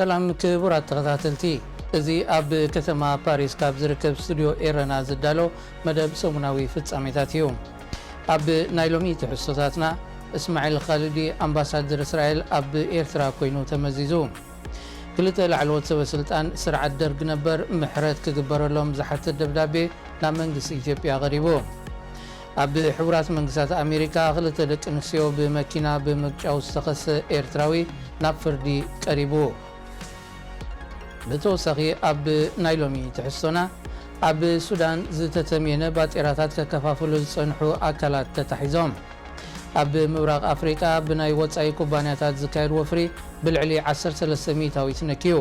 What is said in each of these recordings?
ሰላም ክቡራት ተኸታተልቲ፣ እዚ ኣብ ከተማ ፓሪስ ካብ ዝርከብ ስቱድዮ ኤረና ዝዳሎ መደብ ሰሙናዊ ፍጻሜታት እዩ። ኣብ ናይ ሎሚ ትሕዝቶታትና፣ እስማዒል ኻልዲ ኣምባሳደር እስራኤል ኣብ ኤርትራ ኮይኑ ተመዚዙ። ክልተ ላዕለዎት ሰበ ስልጣን ስርዓት ደርግ ነበር ምሕረት ክግበረሎም ዝሓትት ደብዳቤ ናብ መንግስቲ ኢትዮጵያ ቀሪቡ። ኣብ ሕቡራት መንግስታት ኣሜሪካ ክልተ ደቂ ኣንስትዮ ብመኪና ብምግጫው ዝተኸሰ ኤርትራዊ ናብ ፍርዲ ቀሪቡ። ብተወሳኺ ኣብ ናይ ሎሚ ትሕዝቶና፣ ኣብ ሱዳን ዝተተምየነ ባጤራታት ከከፋፍሉ ዝጸንሑ ኣካላት ተታሒዞም። ኣብ ምብራቕ ኣፍሪቃ ብናይ ወጻኢ ኩባንያታት ዝካየድ ወፍሪ ብልዕሊ ዓሰርተ ሰለስተ ሚእታዊት ነክዩ።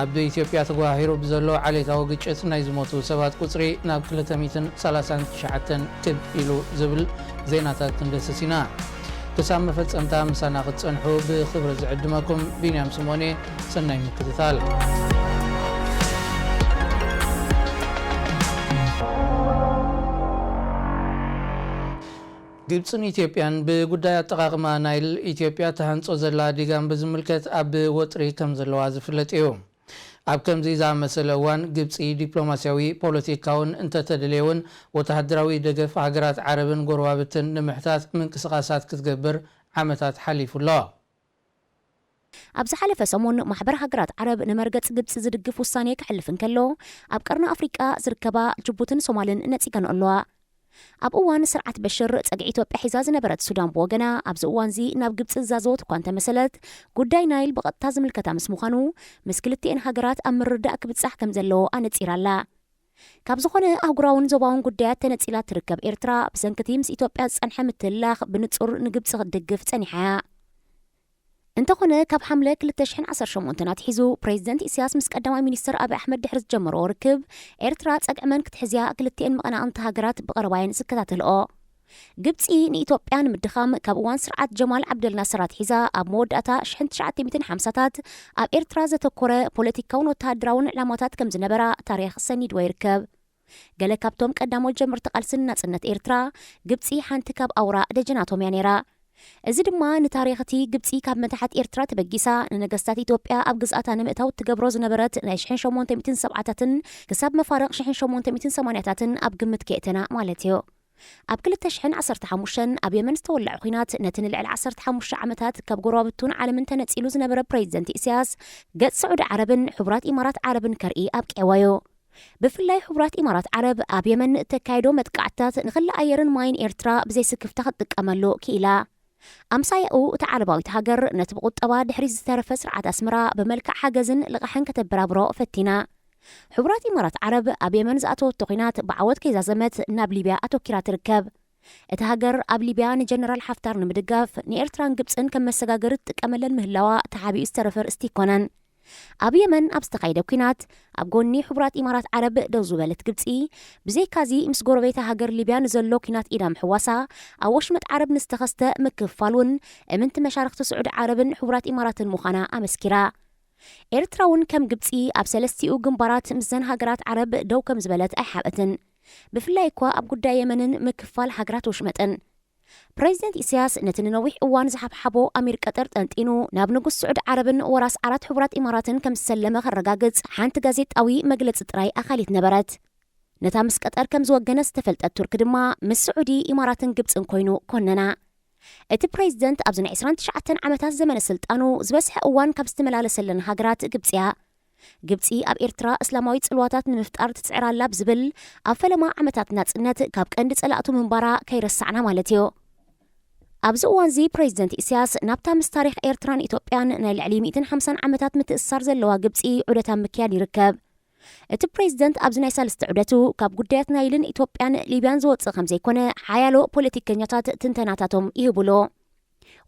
ኣብ ኢትዮጵያ ተጓሂሩ ብዘሎ ዓሌታዊ ግጭት ናይ ዝሞቱ ሰባት ቁጽሪ ናብ ክልተ ሚእትን ሰላሳን ትሽዓተን ክብ ኢሉ ዝብል ዜናታት ክንደስስ ኢና። ክሳብ መፈጸምታ ምሳና ክትጸንሑ ብኽብሪ ዝዕድመኩም ቢንያም ስምኦን እየ። ሰናይ ምክትታል። ግብጽን ኢትዮጵያን ብጉዳይ ኣጠቓቕማ ናይል ኢትዮጵያ ተሃንጾ ዘላ ዲጋን ብዝምልከት ኣብ ወጥሪ ከም ዘለዋ ዝፍለጥ እዩ። ኣብ ከምዚ ዝኣመሰለ እዋን ግብጺ ዲፕሎማስያዊ፣ ፖለቲካውን እንተተደልየ እውን ወተሃደራዊ ደገፍ ሃገራት ዓረብን ጎረባብትን ንምሕታት ምንቅስቓሳት ክትገብር ዓመታት ሓሊፉ ኣሎ። ኣብ ዝሓለፈ ሰሙን ማሕበር ሃገራት ዓረብ ንመርገጽ ግብጺ ዝድግፍ ውሳኔ ከሕልፍ እንከሎ፣ ኣብ ቀርኒ ኣፍሪቃ ዝርከባ ጅቡትን ሶማልን ነጺገን ኣለዋ። ኣብ እዋን ስርዓት በሽር ጸግዒ ኢትዮጵያ ሒዛ ዝነበረት ሱዳን ብወገና፣ ኣብዚ እዋንዚ ናብ ግብጺ ዝዛዘወት እኳ እንተመሰለት፣ ጉዳይ ናይል ብቐጥታ ዝምልከታ ምስ ምዃኑ፣ ምስ ክልቲኤን ሃገራት ኣብ ምርድዳእ ክብጻሕ ከም ዘለዎ ኣነጺራ ኣላ። ካብ ዝኾነ ኣህጉራውን ዞባውን ጉዳያት ተነጺላ ትርከብ ኤርትራ፣ ብሰንኪ እቲ ምስ ኢትዮጵያ ዝጸንሐ ምትልላኽ ብንጹር ንግብጺ ክትድግፍ ጸኒሓ እያ። እንተኾነ፣ ካብ ሓምለ ክልተ ሽሕን ዓሰርተ ሸሞንተን ኣትሒዙ፣ ፕሬዚደንት ኢሳያስ ምስ ቀዳማይ ሚኒስትር ኣብይ ኣሕመድ ድሕሪ ዝጀመርዎ ርክብ፣ ኤርትራ ጸግዒ መን ክትሕዝ እያ፣ ክልቲኤን መቐናቕንቲ ሃገራት ብቐረባ እየን ዝከታተልኦ። ግብጺ ንኢትዮጵያ ንምድኻም ካብ እዋን ስርዓት ጀማል ዓብደል ናስር ኣትሒዛ ኣብ መወዳእታ ሽሕን ትሽዓተ ሚእትን ሓምሳታት ኣብ ኤርትራ ዘተኮረ ፖለቲካውን ወተሃደራውን ዕላማታት ከም ዝነበራ ታሪኽ ሰኒድዎ ይርከብ። ገለ ካብቶም ቀዳሞት ጀመርቲ ቃልሲ ንናጽነት ኤርትራ፣ ግብጺ ሓንቲ ካብ ኣውራ ደጀናቶም እያ ነይራ። እዚ ድማ ንታሪኽ እቲ ግብጺ ካብ መታሕት ኤርትራ ተበጊሳ ንነገስታት ኢትዮጵያ ኣብ ግዝኣታ ንምእታው ትገብሮ ዝነበረት ናይ ሽሕን ሸሞንተ ሚእትን ሰብዓታትን ክሳብ መፋርቕ ሽሕን ሸሞንተ ሚእትን ሰማንያታትን ኣብ ግምት ከየእተና ማለት እዩ። ኣብ ክልተ ሽሕን ዓሰርተ ሓሙሽተን ኣብ የመን ዝተወልዐ ኲናት ነቲ ንልዕሊ ዓሰርተ ሓሙሽተ ዓመታት ካብ ጎረባብቱን ዓለምን ተነጺሉ ዝነበረ ፕሬዚደንት ኢሳያስ ገጽ ስዑዲ ዓረብን ሕቡራት ኢማራት ዓረብን ከርኢ ኣብቂዕዎ እዩ። ብፍላይ ሕቡራት ኢማራት ዓረብ ኣብ የመን ንእተካይዶ መጥቃዕትታት ንኽሊ ኣየርን ማይን ኤርትራ ብዘይ ስክፍታ ክትጥቀመሉ ክኢላ። ኣምሳያኡ እታ ዓረባዊት ሃገር ነቲ ብቁጠባ ድሕሪት ዝተረፈ ስርዓት ኣስመራ ብመልክዕ ሓገዝን ልቓሕን ከተበራብሮ ፈቲና። ሕቡራት ኢማራት ዓረብ ኣብ የመን ዝኣተወቶ ኲናት ብዓወት ከይዛዘመት ናብ ሊብያ ኣተኪራ ትርከብ። እታ ሃገር ኣብ ሊብያ ንጀነራል ሓፍታር ንምድጋፍ ንኤርትራን ግብጽን ከም መሰጋገሪ ትጥቀመለን ምህላዋ ተሓቢኡ ዝተረፈ ርእስቲ ኣይኮነን። ኣብ የመን ኣብ ዝተኻየደ ኲናት ኣብ ጎኒ ሕቡራት ኢማራት ዓረብ ደው ዝበለት ግብጺ፣ ብዘይካዚ ምስ ጎረቤታ ሃገር ሊብያ ንዘሎ ኲናት ኢዳ ምሕዋሳ፣ ኣብ ወሽመጥ ዓረብ ንዝተኸስተ ምክፍፋል እውን እምንቲ መሻርኽቲ ስዑዲ ዓረብን ሕቡራት ኢማራትን ምዃና ኣመስኪራ። ኤርትራ እውን ከም ግብጺ ኣብ ሰለስቲኡ ግንባራት ምስዘን ሃገራት ዓረብ ደው ከም ዝበለት ኣይሓበትን። ብፍላይ እኳ ኣብ ጉዳይ የመንን ምክፋል ሃገራት ወሽመጥን። ፕሬዚደንት ኢሳያስ ነቲ ንነዊሕ እዋን ዝሓብሓቦ ኣሚር ቀጠር ጠንጢኑ ናብ ንጉስ ስዑድ ዓረብን ወራስ ዓራት ሕቡራት ኢማራትን ከም ዝሰለመ ከረጋግጽ ሓንቲ ጋዜጣዊ መግለጺ ጥራይ ኣኻሊት ነበረት። ነታ ምስ ቀጠር ከም ዝወገነ ዝተፈልጠት ቱርክ ድማ ምስ ስዑዲ፣ ኢማራትን ግብጽን ኮይኑ ኮነና። እቲ ፕሬዚደንት ኣብዚ ናይ ዕስራን ትሽዓተን ዓመታት ዘመነ ስልጣኑ ዝበዝሐ እዋን ካብ ዝተመላለሰለን ሃገራት ግብጺ እያ። ግብጺ ኣብ ኤርትራ እስላማዊ ጽልዋታት ንምፍጣር ትጽዕር ኣላ ብዝብል ኣብ ፈለማ ዓመታት ናጽነት ካብ ቀንዲ ጸላእቱ ምንባራ ከይረሳዕና ማለት እዩ። ኣብዚ እዋንዚ ፕሬዚደንት ኢሳያስ ናብታ ምስ ታሪኽ ኤርትራን ኢትዮጵያን ናይ ልዕሊ ሚእትን ሓምሳን ዓመታት ምትእስሳር ዘለዋ ግብጺ ዑደት ኣብ ምክያድ ይርከብ። እቲ ፕሬዚደንት ኣብዚ ናይ ሳልስቲ ዑደቱ ካብ ጉዳያት ናይልን ኢትዮጵያን ሊብያን ዝወጽእ ከም ዘይኮነ ሓያሎ ፖለቲከኛታት ትንተናታቶም ይህብሉ።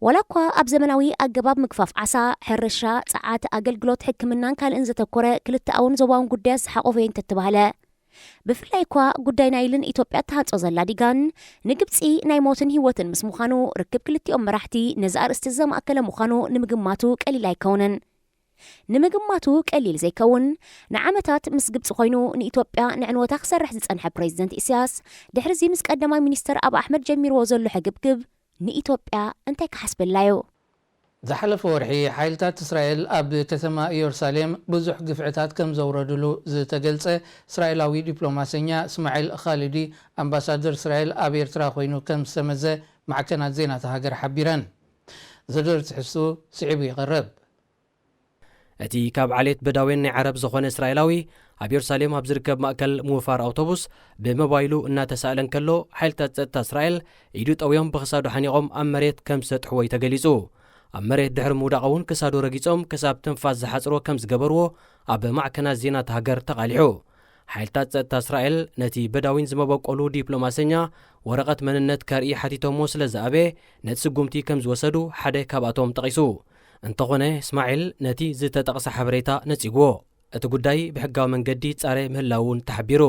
ዋላ እኳ ኣብ ዘመናዊ ኣገባብ ምግፋፍ ዓሳ፣ ሕርሻ፣ ጸዓት፣ ኣገልግሎት ሕክምናን ካልእን ዘተኮረ ክልተኣውን ዞባውን ጉዳያት ዝሓቆፈ እዩ እንተተባህለ፣ ብፍላይ እኳ ጉዳይ ናይልን ኢትዮጵያ እትሃንጾ ዘላ ዲጋን ንግብጺ ናይ ሞትን ህይወትን ምስ ምዃኑ፣ ርክብ ክልቲኦም መራሕቲ ነዚ ኣርእስቲ ዘማእከለ ምዃኑ ንምግማቱ ቀሊል ኣይከውንን። ንምግማቱ ቀሊል ዘይከውን፣ ንዓመታት ምስ ግብጺ ኮይኑ ንኢትዮጵያ ንዕንወታ ክሰርሕ ዝጸንሐ ፕሬዚደንት ኢሳያስ፣ ድሕሪዚ ምስ ቀዳማይ ሚኒስተር ኣብ ኣሕመድ ጀሚርዎ ዘሎ ሕግብግብ ንኢትዮጵያ እንታይ ክሓስበላ እዩ? ዝሓለፈ ወርሒ ሓይልታት እስራኤል ኣብ ከተማ ኢየሩሳሌም ብዙሕ ግፍዕታት ከም ዘውረድሉ ዝተገልጸ እስራኤላዊ ዲፕሎማሰኛ እስማዒል ኻልዲ፣ ኣምባሳደር እስራኤል ኣብ ኤርትራ ኮይኑ ከም ዝተመዘ ማዕከናት ዜና እታ ሃገር ሓቢረን። ዝርዝር ትሕዝቱ ስዒቡ ይቐርብ። እቲ ካብ ዓሌት በዳውያን ናይ ዓረብ ዝኾነ እስራኤላዊ፣ ኣብ የሩሳሌም ኣብ ዝርከብ ማእከል ምውፋር ኣውቶቡስ ብሞባይሉ እናተሳእለ እንከሎ፣ ሓይልታት ጸጥታ እስራኤል ኢዱ ጠውዮም ብኽሳዱ ሓኒቖም ኣብ መሬት ከም ዝሰጥሕዎ እዩ ተገሊጹ። ኣብ መሬት ድሕሪ ምውዳቑ እውን ክሳዱ ረጊጾም ክሳብ ትንፋስ ዝሓጽሮ ከም ዝገበርዎ ኣብ ማዕከናት ዜና እታ ሃገር ተቓሊሑ። ሓይልታት ጸጥታ እስራኤል ነቲ በዳዊን ዝመበቆሉ ዲፕሎማሰኛ ወረቐት መንነት ከርኢ ሓቲቶሞ ስለ ዝኣበየ፣ ነቲ ስጉምቲ ከም ዝወሰዱ ሓደ ካብኣቶም ጠቒሱ። እንተኾነ፣ እስማዒል ነቲ ዝተጠቕሰ ሓበሬታ ነጺግዎ። እቲ ጉዳይ ብሕጋዊ መንገዲ ይጻረ ምህላዉ እውን ተሓቢሩ።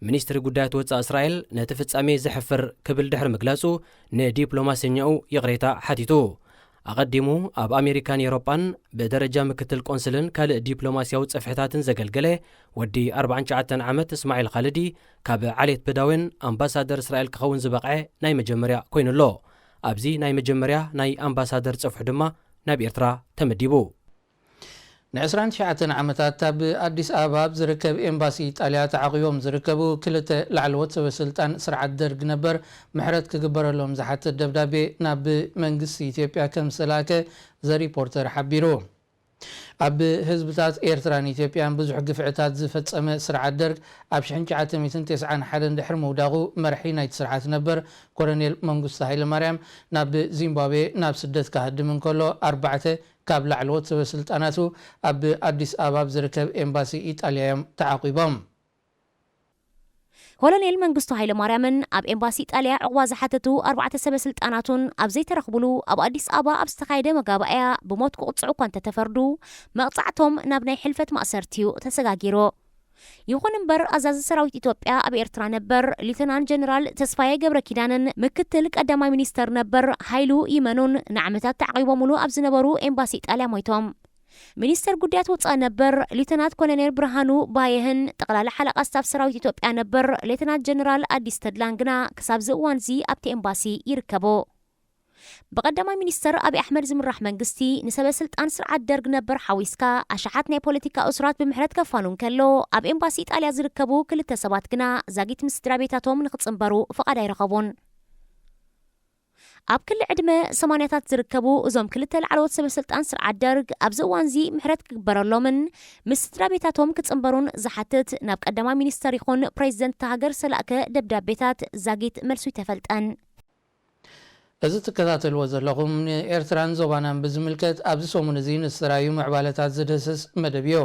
ሚኒስትሪ ጉዳያት ወጻኢ እስራኤል ነቲ ፍጻሜ ዘሕፍር ክብል ድሕሪ ምግላጹ፣ ንዲፕሎማሰኛኡ ይቕሬታ ሓቲቱ። ኣቐዲሙ ኣብ ኣሜሪካን ኤውሮጳን ብደረጃ ምክትል ቆንስልን ካልእ ዲፕሎማስያዊ ጽፍሕታትን ዘገልገለ ወዲ ኣርባዓን ትሽዓተን ዓመት እስማዒል ኻልዲ፣ ካብ ዓሌት በዳውያን ኣምባሳደር እስራኤል ክኸውን ዝበቕዐ ናይ መጀመርያ ኮይኑ ኣሎ። ኣብዚ ናይ መጀመርያ ናይ ኣምባሳደር ጽፍሑ ድማ ናብ ኤርትራ ተመዲቡ። ን ዕስራን ትሽዓተን ዓመታት ኣብ ኣዲስ ኣበባ ኣብ ዝርከብ ኤምባሲ ኢጣልያ ተዓቑቦም ዝርከቡ ክልተ ላዕለዎት ሰበ ስልጣን ስርዓት ደርግ ነበር ምሕረት ክግበረሎም ዝሓትት ደብዳቤ ናብ መንግስቲ ኢትዮጵያ ከም ዝተላእከ ዘ ሪፖርተር ሓቢሩ። ኣብ ህዝብታት ኤርትራን ኢትዮጵያን ብዙሕ ግፍዕታት ዝፈጸመ ስርዓት ደርግ፣ ኣብ ሽሕን ትሽዓተ ሚእትን ተስዓን ሓደን ድሕሪ ምውዳቑ፣ መርሒ ናይቲ ስርዓት ነበር ኮሎኔል መንግስቱ ሃይለማርያም ናብ ዚምባብዌ ናብ ስደት ክሃድም እንከሎ፣ ኣርባዕተ ካብ ላዕለዎት ሰበ ስልጣናቱ ኣብ ኣዲስ ኣበባ ኣብ ዝርከብ ኤምባሲ ኢጣልያ እዮም ተዓቒቦም። ኮሎኔል መንግስቱ ሃይለማርያምን ኣብ ኤምባሲ ኢጣልያ ዕቑባ ዝሓተቱ ኣርባዕተ ሰበ ስልጣናቱን ኣብ ዘይተረኽቡሉ፣ ኣብ ኣዲስ ኣበባ ኣብ ዝተኻየደ መጋባእያ ብሞት ክቕጽዑ እኳ እንተተፈርዱ፣ መቕጻዕቶም ናብ ናይ ሕልፈት ማእሰርቲ'ዩ ተሰጋጊሩ። ይኹን እምበር፣ ኣዛዚ ሰራዊት ኢትዮጵያ ኣብ ኤርትራ ነበር ሊተናንት ጀነራል ተስፋዬ ገብረ ኪዳንን ምክትል ቀዳማይ ሚኒስተር ነበር ሃይሉ ይመኑን ንዓመታት ተዓቒቦምሉ ኣብ ዝነበሩ ኤምባሲ ኢጣልያ ሞይቶም። ሚኒስተር ጉዳያት ወጻኢ ነበር ሊተናንት ኮሎኔል ብርሃኑ ባየህን ጠቕላላ ሓለቓ ስታፍ ሰራዊት ኢትዮጵያ ነበር ሌተናንት ጀነራል ኣዲስ ተድላን ግና ክሳብ እዚ እዋን'ዚ ኣብቲ ኤምባሲ ይርከቡ። ብቐዳማይ ሚኒስተር ኣብይ ኣሕመድ ዝምራሕ መንግስቲ፣ ንሰበ ስልጣን ስርዓት ደርግ ነበር ሓዊስካ ኣሽሓት ናይ ፖለቲካ እሱራት ብምሕረት ከፋኑ እንከሎ፣ ኣብ ኤምባሲ ኢጣልያ ዝርከቡ ክልተ ሰባት ግና ዛጊት ምስ ስድራ ቤታቶም ንኽጽንበሩ ፍቓድ ኣይረኸቡን። ኣብ ክሊ ዕድመ ሰማንያታት ዝርከቡ እዞም ክልተ ላዕለዎት ሰበ ስልጣን ስርዓት ደርግ፣ ኣብዚ እዋንዚ ምሕረት ክግበረሎምን ምስ ስድራ ቤታቶም ክጽንበሩን ዝሓትት ናብ ቀዳማይ ሚኒስተር ይኹን ፕሬዚደንት እታ ሃገር ዝተላእከ ደብዳቤታት ዛጊት መልሱ ኣይተፈልጠን። እዚ ትከታተልዎ ዘለኹም ንኤርትራን ዞባናን ብዝምልከት ኣብዚ ሰሙን እዚ ንዝተራእዩ ምዕባለታት ዝድህስስ መደብ እዩ።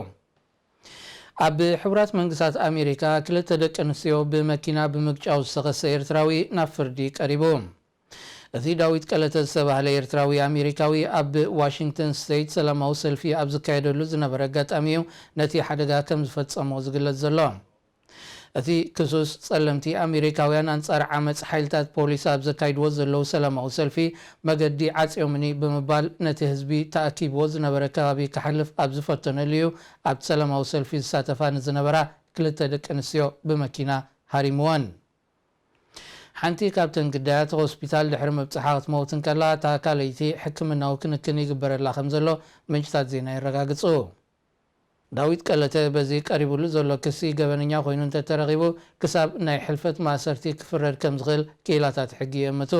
ኣብ ሕቡራት መንግስታት ኣሜሪካ ክልተ ደቂ ኣንስትዮ ብመኪና ብምግጫው ዝተኸሰ ኤርትራዊ ናብ ፍርዲ ቀሪቡ። እቲ ዳዊት ቀለተ ዝተባህለ ኤርትራዊ ኣሜሪካዊ ኣብ ዋሽንግተን ስቴት ሰላማዊ ሰልፊ ኣብ ዝካየደሉ ዝነበረ ኣጋጣሚ እዩ ነቲ ሓደጋ ከም ዝፈጸሞ ዝግለጽ ዘሎ። እቲ ክሱስ፣ ጸለምቲ ኣሜሪካውያን ኣንጻር ዓመጽ ሓይልታት ፖሊስ ኣብ ዘካይድዎ ዘለዉ ሰላማዊ ሰልፊ መገዲ ዓጽዮምኒ ብምባል ነቲ ህዝቢ ተኣኪብዎ ዝነበረ ከባቢ ክሓልፍ ኣብ ዝፈተነሉ እዩ ኣብቲ ሰላማዊ ሰልፊ ዝሳተፋ ንዝነበራ ክልተ ደቂ ኣንስትዮ ብመኪና ሃሪምወን። ሓንቲ ካብተን ግዳያት ሆስፒታል ድሕሪ ምብጽሓ ክትመውት እንከላ፣ እታ ካልኣይቲ ሕክምናዊ ክንክን ይግበረላ ከም ዘሎ ምንጭታት ዜና የረጋግጹ። ዳዊት ቀለተ በዚ ቀሪቡሉ ዘሎ ክሲ ገበነኛ ኮይኑ እንተተረኺቡ፣ ክሳብ ናይ ሕልፈት ማእሰርቲ ክፍረድ ከም ዝኽእል ክኢላታት ሕጊ ይእምቱ።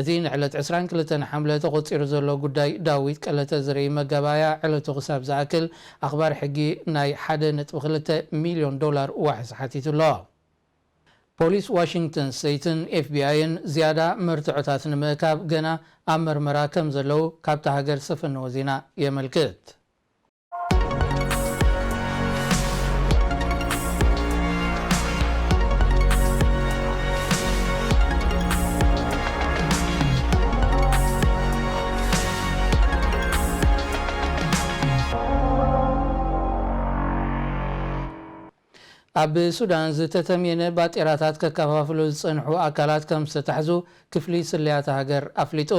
እቲ ንዕለት ዕስራን ክልተን ሓምለ ተቖጺሩ ዘሎ ጉዳይ ዳዊት ቀለተ ዝርኢ መጋባእያ ዕለቱ ክሳብ ዝኣክል፣ ኣኽባር ሕጊ ናይ ሓደ ነጥቢ ክልተ ሚልዮን ዶላር ዋሕስ ሓቲቱ ኣሎ። ፖሊስ ዋሽንግተን ስተይትን ኤፍቢኣይን ዝያዳ መርትዖታት ንምእካብ ገና ኣብ መርመራ ከም ዘለዉ ካብታ ሃገር ዝሰፈነዎ ዜና የመልክት። ኣብ ሱዳን ዝተተምየነ ባጤራታት ከከፋፍሉ ዝጸንሑ ኣካላት ከም ዝተታሕዙ ክፍሊ ስለያ እታ ሃገር ኣፍሊጡ።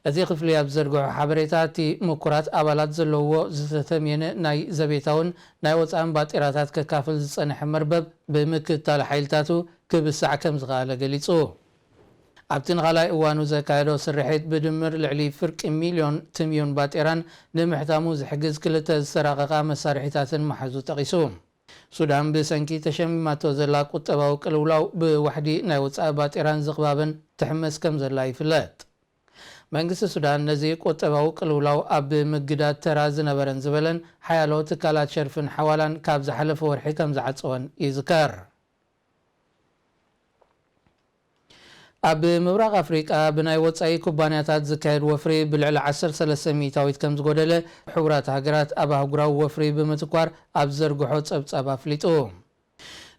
እቲ ክፍሊ ኣብ ዝዘርግሖ ሓበሬታ፣ እቲ ምኩራት ኣባላት ዘለውዎ ዝተተምየነ ናይ ዘቤታውን ናይ ወጻእን ባጤራታት ከካፍል ዝጸንሐ መርበብ ብምክትታል ሓይልታቱ ክብሳዕ ከም ዝኸኣለ ገሊጹ። ኣብቲ ንኻልኣይ እዋኑ ዘካየዶ ስርሒት ብድምር ልዕሊ ፍርቂ ሚልዮን ትምዩን ባጤራን ንምሕታሙ ዝሕግዝ ክልተ ዝተራቐቓ መሳርሒታትን መሓዙ ጠቒሱ። ሱዳን ብሰንኪ ተሸሚማቶ ዘላ ቁጠባዊ ቅልውላው ብዋሕዲ ናይ ወጻኢ ባጤራን ዝቕባብን ትሕመስ ከም ዘላ ይፍለጥ። መንግስቲ ሱዳን ነዚ ቁጠባዊ ቅልውላው ኣብ ምግዳድ ተራ ዝነበረን ዝበለን ሓያሎ ትካላት ሸርፍን ሓዋላን ካብ ዝሓለፈ ወርሒ ከም ዝዓጸወን ይዝከር። ኣብ ምብራቕ ኣፍሪቃ ብናይ ወጻኢ ኩባንያታት ዝካየድ ወፍሪ ብልዕሊ ዓሰርተ ሰለስተ ሚእታዊት ከም ዝጎደለ ሕቡራት ሃገራት ኣብ ኣህጉራዊ ወፍሪ ብምትኳር ኣብ ዘርግሖ ጸብጻብ ኣፍሊጡ።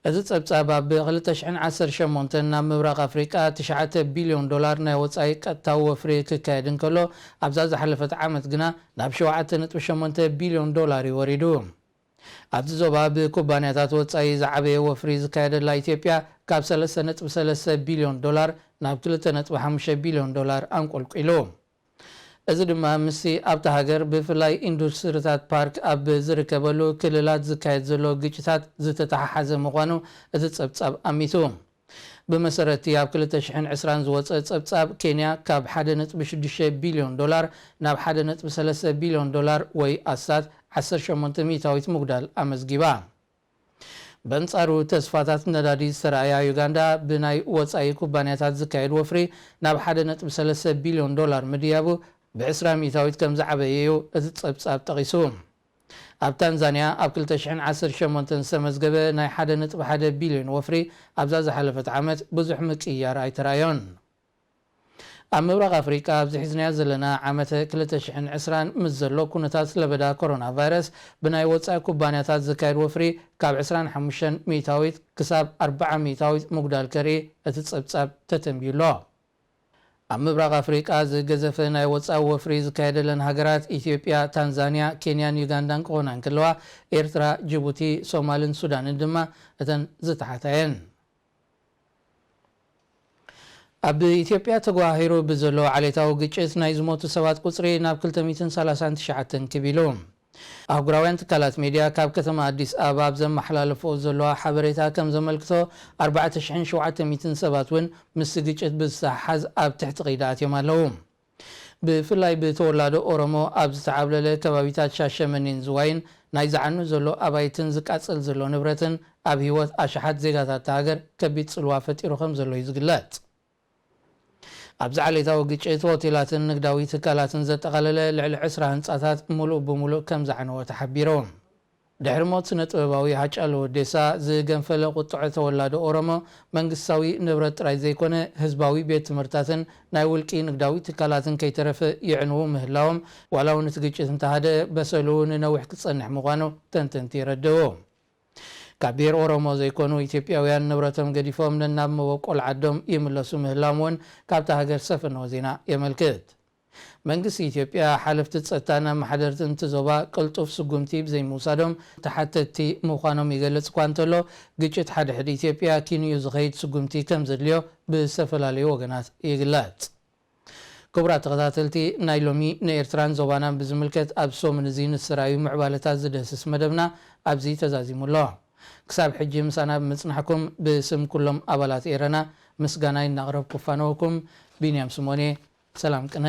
እዚ ጸብጻብ ኣብ ክልተ ሽሕን ዓሰርተ ሸሞንተን ናብ ምብራቕ ኣፍሪቃ ትሽዓተ ቢልዮን ዶላር ናይ ወጻኢ ቀጥታዊ ወፍሪ ክካየድ እንከሎ፣ ኣብዛ ዝሓለፈት ዓመት ግና ናብ ሸውዓተ ነጥቢ ሸሞንተ ቢልዮን ዶላር እዩ ወሪዱ። ኣብዚ ዞባ ብኩባንያታት ወጻኢ ዝዓበየ ወፍሪ ዝካየደላ ኢትዮጵያ ካብ ሰለስተ ነጥቢ ሰለስተ ቢልዮን ዶላር ናብ ክልተ ነጥቢ ሓሙሽተ ቢልዮን ዶላር ኣንቆልቂሉ። እዚ ድማ ምስቲ ኣብታ ሃገር ብፍላይ ኢንዱስትሪታት ፓርክ ኣብ ዝርከበሉ ክልላት ዝካየድ ዘሎ ግጭታት ዝተተሓሓዘ ምዃኑ እቲ ጸብጻብ ኣሚቱ። ብመሰረት እቲ ኣብ ክልተ ሽሕን ዕስራን ዝወጸ ጸብጻብ፣ ኬንያ ካብ ሓደ ነጥቢ ሽዱሽተ ቢልዮን ዶላር ናብ ሓደ ነጥቢ ሰለስተ ቢልዮን ዶላር ወይ ኣስታት ዓሰርተ ሸሞንተ ሚእታዊት ምጉዳል ኣመዝጊባ። በንጻሩ ተስፋታት ነዳዲ ዝተራእያ ዩጋንዳ ብናይ ወጻኢ ኩባንያታት ዝካየድ ወፍሪ ናብ ሓደ ነጥቢ ሰለስተ ቢልዮን ዶላር ምድያቡ ብዕስራ ሚእታዊት ከም ዝዓበየ እዩ እቲ ጸብጻብ ጠቒሱ። ኣብ ታንዛንያ ኣብ ክልተ ሽሕን ዓሰርተ ሸሞንተን ዝተመዝገበ ናይ ሓደ ነጥቢ ሓደ ቢልዮን ወፍሪ ኣብዛ ዝሓለፈት ዓመት ብዙሕ ምቅይያር ኣይተራእዮን። ኣብ ምብራቕ ኣፍሪቃ ኣብዚ ሒዝናዮ ዘለና ዓመተ ክልተ ሽሕን ዕስራን ምስ ዘሎ ኩነታት ለበዳ ኮሮና ቫይረስ ብናይ ወጻኢ ኩባንያታት ዝካየድ ወፍሪ ካብ ዕስራን ሓሙሽተን ሚእታዊት ክሳብ ኣርብዓ ሚእታዊት ምጉዳል ከርኢ እቲ ጸብጻብ ተተንብዩ ኣሎ። ኣብ ምብራቕ ኣፍሪቃ ዝገዘፈ ናይ ወጻኢ ወፍሪ ዝካየደለን ሃገራት ኢትዮጵያ፣ ታንዛንያ፣ ኬንያን ዩጋንዳን ክኾና እንከለዋ፣ ኤርትራ፣ ጅቡቲ፣ ሶማልን ሱዳንን ድማ እተን ዝተሓታ እየን። ኣብ ኢትዮጵያ ተጓሂሩ ብዘሎ ዓሌታዊ ግጭት ናይ ዝሞቱ ሰባት ቁጽሪ ናብ ክልተ ሚእትን ሰላሳን ትሽዓተን ክብ ኢሉ። ኣህጉራውያን ትካላት ሜድያ ካብ ከተማ ኣዲስ ኣበባ ኣብ ዘመሓላለፍኦ ዘለዋ ሓበሬታ ከም ዘመልክቶ፣ ኣርባዕተ ሽሕን ሸውዓተ ሚእትን ሰባት እውን ምስቲ ግጭት ብዝተሓሓዝ ኣብ ትሕቲ ቀይዲ ኣትዮም ኣለዉ። ብፍላይ ብተወላዶ ኦሮሞ ኣብ ዝተዓብለለ ከባቢታት ሻሸመኔን ዝዋይን ናይ ዝዓኑ ዘሎ ኣባይትን ዝቃጸል ዘሎ ንብረትን ኣብ ህይወት ኣሽሓት ዜጋታት እታ ሃገር ከቢድ ጽልዋ ፈጢሩ ከም ዘሎ እዩ ዝግለጽ። ኣብዚ ዓሌታዊ ግጭት ሆቴላትን ንግዳዊ ትካላትን ዘጠቓለለ ልዕሊ ዕስራ ህንጻታት ምሉእ ብምሉእ ከም ዝዓነወ ተሓቢሩ። ድሕሪ ሞት ስነ ጥበባዊ ሃጫሉ ሁንዴሳ ዝገንፈለ ቁጥዐ ተወላዶ ኦሮሞ፣ መንግስታዊ ንብረት ጥራይ ዘይኮነ ህዝባዊ ቤት ትምህርትታትን ናይ ውልቂ ንግዳዊ ትካላትን ከይተረፈ ይዕንዉ ምህላዎም፣ ዋላ እውን እቲ ግጭት እንተሃደ በሰሉ ንነዊሕ ክጸንሕ ምዃኑ ተንተንቲ የረድኡ። ካብ ብሄር ኦሮሞ ዘይኮኑ ኢትዮጵያውያን ንብረቶም ገዲፎም ነናብ መበቆል ዓዶም ይምለሱ ምህላዎም እውን ካብታ ሃገር ዝሰፈነዎ ዜና የመልክት። መንግስቲ ኢትዮጵያ ሓለፍቲ ጸጥታን ኣመሓደርትን እቲ ዞባ ቅልጡፍ ስጉምቲ ብዘይምውሳዶም ተሓተትቲ ምዃኖም ይገልጽ እኳ እንተሎ፣ ግጭት ሓድሕድ ኢትዮጵያ ኪንኡ ዝኸይድ ስጉምቲ ከም ዘድልዮ ብዝተፈላለዩ ወገናት ይግለጽ። ክቡራት ተኸታተልቲ፣ ናይ ሎሚ ንኤርትራን ዞባናን ብዝምልከት ኣብ ሰሙን እዚ ንዝተራእዩ ምዕባለታት ዝድህስስ መደብና ኣብዚ ተዛዚሙ ኣሎ። ክሳብ ሕጂ ምሳና ብምጽናሕኩም ብስም ኩሎም ኣባላት ኤረና ምስጋናይ እናቕረብኩ እፋነወኩም። ቢንያም ስሞን እየ። ሰላም ቅነ።